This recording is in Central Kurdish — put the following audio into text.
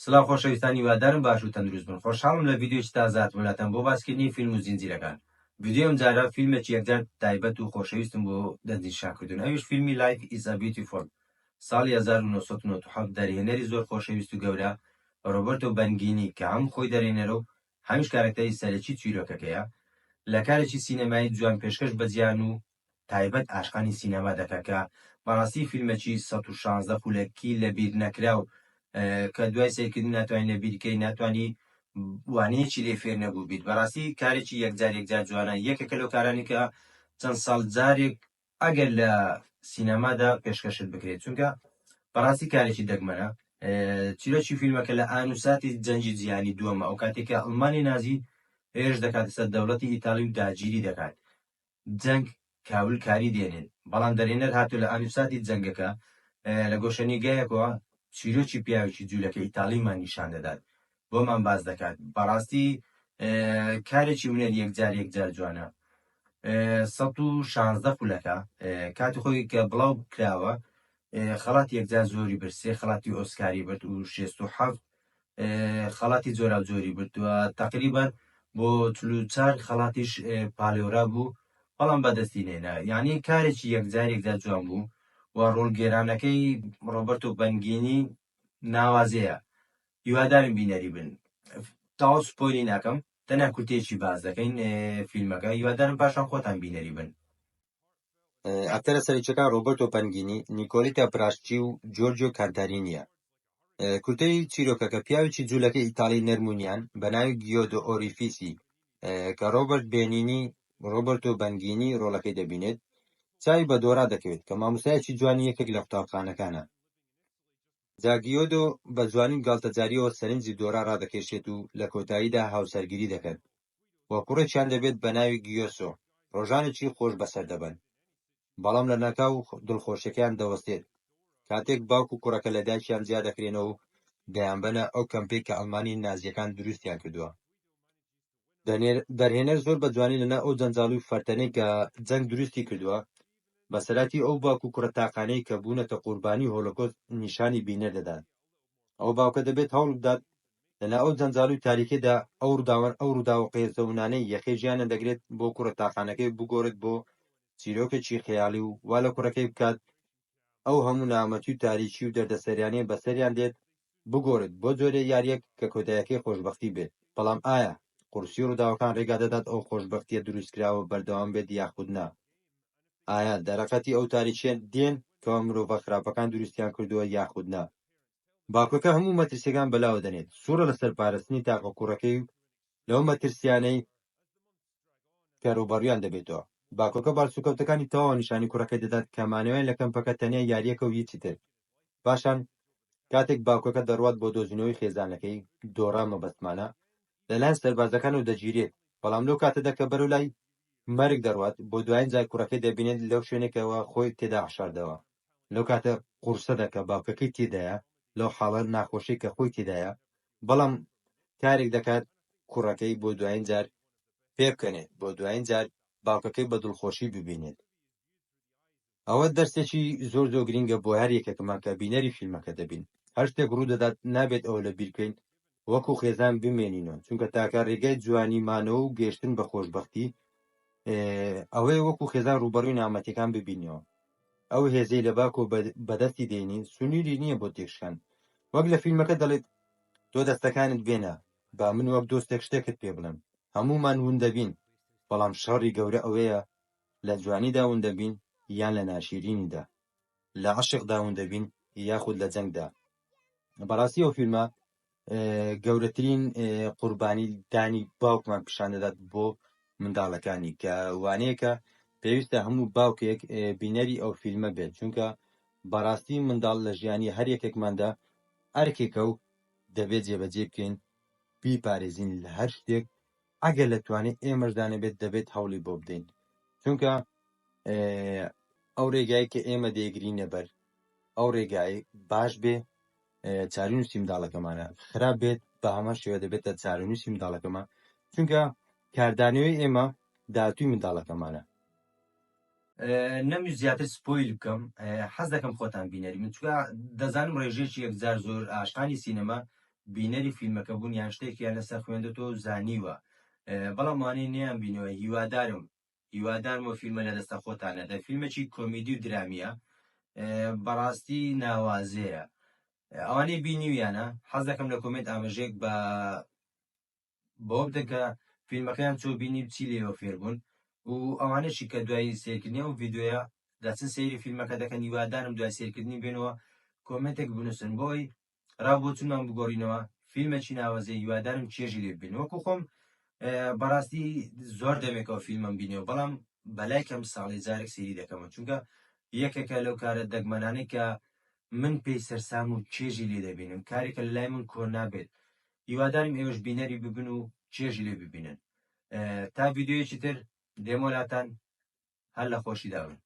سڵاو خۆشەویستان هیوادارم باش و تەندروست بن خۆشحاڵم لە ڤیدیۆیەکی تازە هاتمە لاتان بۆ باسکردنی فیلم و زنجیرەکان ڤیدیۆی ئەمجارە فیلمێکی یەکجار تایبەت و خۆشەویستم بۆ دەستنیشان کردوون ئەویش فیلمی Life is a Beautiful ساڵی 1997 دەرهێنەری زۆر خۆشەویست و گەورە ڕۆبەرتۆ بەنگینی کە هەم خۆی دەرهێنەرە و هەمیش کارەکتەری سەرەکی چیرۆکەکەیە لە کارێکی سینەمایی جوان پێشکەش بە جیهان و تایبەت ئاشقانی سینەما دەکات کە بەڕاستی فیلمێکی 116 خولەکی لەبیر نەکراو کە دوای سەیرکردن ناتوانانی لەبیرکەی ناتوانانی وانەیەکی لێ فێر نەبوو بیت بەڕاستی کارێکی یەکجار یەکجار جوانە یەکێکە لەو کارانی کە چەند ساڵ جارێک ئەگەر لە سینەمادا پێشکەشت بکرێت چونکە بەڕاستی کارێکی دەگمەنە چیرۆکی فیلمەکە لە ئان و ساتی جەنگی جیهانی دووەمە ئەو کاتێک کە ئەڵمانی نازی هێرش دەکاتە سەر دەوڵەتی ئیتاڵی و داگیری دەکات جەنگ کاول کاری دێنێت بەڵام دەرهێنەر هاتووە لە ئان و ساتی جەنگەکە لە گۆشەنیگایەکەوە چیرۆکی پیاوێکی جوولەکە ئیتاڵیمان نیشان دەدات بۆمان باس دەکات بەڕاستی کارێکی هونەری یەکجار یەکجار جوانە 116 خولەکە کاتی خۆی کە بڵاو کراوە خەڵاتی یەکجار زۆری برد سێ خەڵاتی ئۆسکاری برد و 67 خەڵاتی جۆراوجۆری بردووە تقریبا بۆ 44 خەڵاتیش پاڵێورا بوو بەڵام بەدەستی نێنا یعنی کارێکی یەکجار یەکجار جوان بوو و ڕۆڵگێرانەکەی ڕۆبەرتۆ بەنگینی ناوازەیە هیوادارم بینەری بن تەواو spoil ی ناکەم تەنها کورتەیەکی باس دەکەین فیلمەکە هیوادارم پاشان خۆتان بینەری بن. ئەکتەرە سەرەکیەکان ڕۆبەرتۆ پەنگینی، نیکۆلیتا براشچی و جۆرجیۆ کانتارینییە. کورتەی چیرۆکەکە پیاوێکی جوولەکەی ئیتاڵی نەرم و نیان بە ناوی گیۆدۆ ئۆریفیسی کە ڕۆبەرت بێنینی ڕۆبەرتۆ بەنگینی ڕۆڵەکەی دەبینێت، چاوی بە دۆرا دەکەوێت کە مامۆستایەکی جوانی یەکێک لە قوتابخانەکانە. جا گیۆدۆ بە جوانی و گاڵتەجارییەوە سەرنجی دۆرا ڕادەکێشێت و لە کۆتاییدا هاوسەرگیری دەکەن و کوڕێکیان دەبێت بە ناوی گیۆسۆ، ڕۆژانێکی خۆش بەسەر دەبەن. بەڵام لەناکاو دڵخۆشیەکەیان دەوەستێت کاتێک باوک و کوڕەکە لە دایکیان جیا دەکرێنەوە و دەیانبەنە ئەو کەمپەی کە ئەڵمانی نازییەکان دروستیان کردووە. دەرهێنەر زۆر بە جوانی لەناو ئەو جەنجاڵی و فەرتەنەی کە جەنگ دروستی کردووە، بەسەرهاتی ئەو باوک و کوڕە تاقانەی کە بوونەتە قوربانی هۆلۆکۆست نیشانی بینەر دەدات. ئەو باوکە دەبێت هەوڵ بدات لەناو ئەو جەنجاڵی و تاریکیەدا ئەو ڕووداوە ئەو ڕووداوە قێزەونانەی یەخەی ژیانیان دەگرێت بۆ کوڕە تاقانەکەی بگۆڕێت بۆ چیرۆکێکی خەیاڵی و وا لە کوڕەکەی بکات ئەو هەموو نەهامەتی و تاریکی و دەردەسەریانەی بەسەریان دێت بگۆڕێت بۆ جۆرە یاریەک کە کۆتایەکەی خۆشبەختی بێت، بەڵام ئایا قورسی ڕووداوەکان ڕێگا دەدات ئەو خۆشبەختیە دروستکراوە بەردەوام بێت یاخود نا؟ ئایا دەرەقەتی ئەو تاریکیە دێن کەوا مرۆڤە خراپەکان دروستیان کردووە یاخود نا؟ باوکەکە هەموو مەترسیەکان بەلاوە دەنێت، سوورە لەسەر پارستنی تاقە کوڕەکەی و لەو مەترسیانەی کە ڕووبەڕوویان دەبێتەوە. باکۆکە بارسوکەوتەکانی تەواو نیشانی کوڕەکەی دەدات کە مانەوەیان لە کەمپەکە تەنیا یارییەکە و هیچی تر. پاشان کاتێک باوکەکە دەڕوات بۆ دۆزینەوەی خێزانەکەی، دۆرا مەبەستمانە، لەلایەن سەربازەکانەوە دەگیرێت، بەڵام لەو کاتەدا کە بەرەو لای مەرگ دەڕوات، بۆ دوایین جار کوڕەکەی دەبینێت لەو شوێنێکەوە خۆی تێدا حەشارداوە. لەو کاتە قورسەدا کە باوکەکەی تێدایە، لەو حاڵە ناخۆشەی کە خۆی تێدایە، بەڵام کارێک دەکات کوڕەکەی بۆ دوایین جار پێبکەنێت، بۆ دوایین جار باوکەکەی بە دڵخۆشی ببینێت. ئەوە دەرسێکی زۆر زۆر گرینگە بۆ هەر یەکێکمان کە بینەری فیلمەکە دەبین. هەر شتێک ڕوودەدات نابێت ئەوە لەبیر بکەین وەکو خێزان بمێنینەوە، چونکە تاکە ڕێگای جوانی مانەوە و گەیشتن بە خۆشبەختی ئەوەیە وەکو خێزان ڕووبەڕووی نامەتیەکان ببینەوە. ئەو هێزەی لە باکۆ بەدەستی دێنین سنووری نییە بۆ تێکشکان. وەک لە فیلمەکە دەڵێت تۆ دەستەکانت بێنە با من وەک دۆستێک شتێکت پێ بڵێم. هەموومان ون دەبین، بەڵام شەڕی گەورە ئەوەیە لە جوانیدا ون دەبین یان لە ناشیرینیدا، لە عەشقدا ون دەبین یاخود لە جەنگدا. بەڕاستی ئەو فیلمە گەورەترین قوربانی دانی باوکمان پیشان دەدات بۆ منداڵەکانی کە وانەیەکە پێویستە هەموو باوکێک بینەری ئەو فیلمە بێت چونکە بەڕاستی منداڵ لە ژیانی هەر یەکێکماندا ئەرکێکە و دەبێت جێبەجێ بکەین بیپارێزین لە هەر شتێک ئەگەر لە توانای ئێمەشدا نەبێت دەبێت هەوڵی بۆ بدەین چونکە ئەو ڕێگای کە ئێمە دەیگرینە بەر ئەو ڕێگای باش بێ چارەنووسی منداڵەکەمانە خراپ بێت بە هەمان شێوە دەبێتە چارەنووسی منداڵەکەمان چونکە کاردانەوەی ئێمە داهاتووی منداڵەکەمانە. نەمویست زیاتر spoil بکەم حەز دەکەم خۆتان بینەری من چونکە دەزانم ڕێژەیەکی یەکجار زۆر ئاشقانی سینەما. بینەری فیلمەکە بوون یان شتێکیان لەسەر خوێندەوە و زانیوە، بەڵام ئەوانەی نەیان بینەوە هیوادارم هیوادارم ئەو فیلمە لە دەستە خۆتان نەدەن. فیلمێکی کۆمیدی و درامیە، بەڕاستی ناوازەیە. ئەوانەی بینیویانە حەز دەکەم لە comment ئاماژەیەک بە بەوە بدەن کە فیلمەکەیان چۆ بینی و چی لێوە فێر بوون و ئەوانەشی کە دوای سەیرکردنی ئەو ڤیدیۆیە دەچن سەیری فیلمەکە دەکەن، هیوادارم دوای سەیرکردنی بێنەوە comment ێک بنووسن بۆی ڕا بۆچونمان بگۆڕینەوە. فیلمێکی ناوەزەی، هیوادارم چێژی لێ ببین. وەکو خۆم بەڕاستی زۆر دەمێکەوە فیلمم بینیەوە، بەڵام بەلای کەم ساڵی جارێک سەیری دەکەمەوە، چونکە یەکێکە لەو کارە دەگمەنانەی کە من پێی سەرسام و چێژی لێ دەبینم، کارێکە لە لای من کۆن نابێت. هیوادارم ئێوەش بینەری ببن و چێژی لێ ببینن. تا ڤیدیۆیەکی تر دێمەوە لاتان، هەر لە خۆشیدا بن.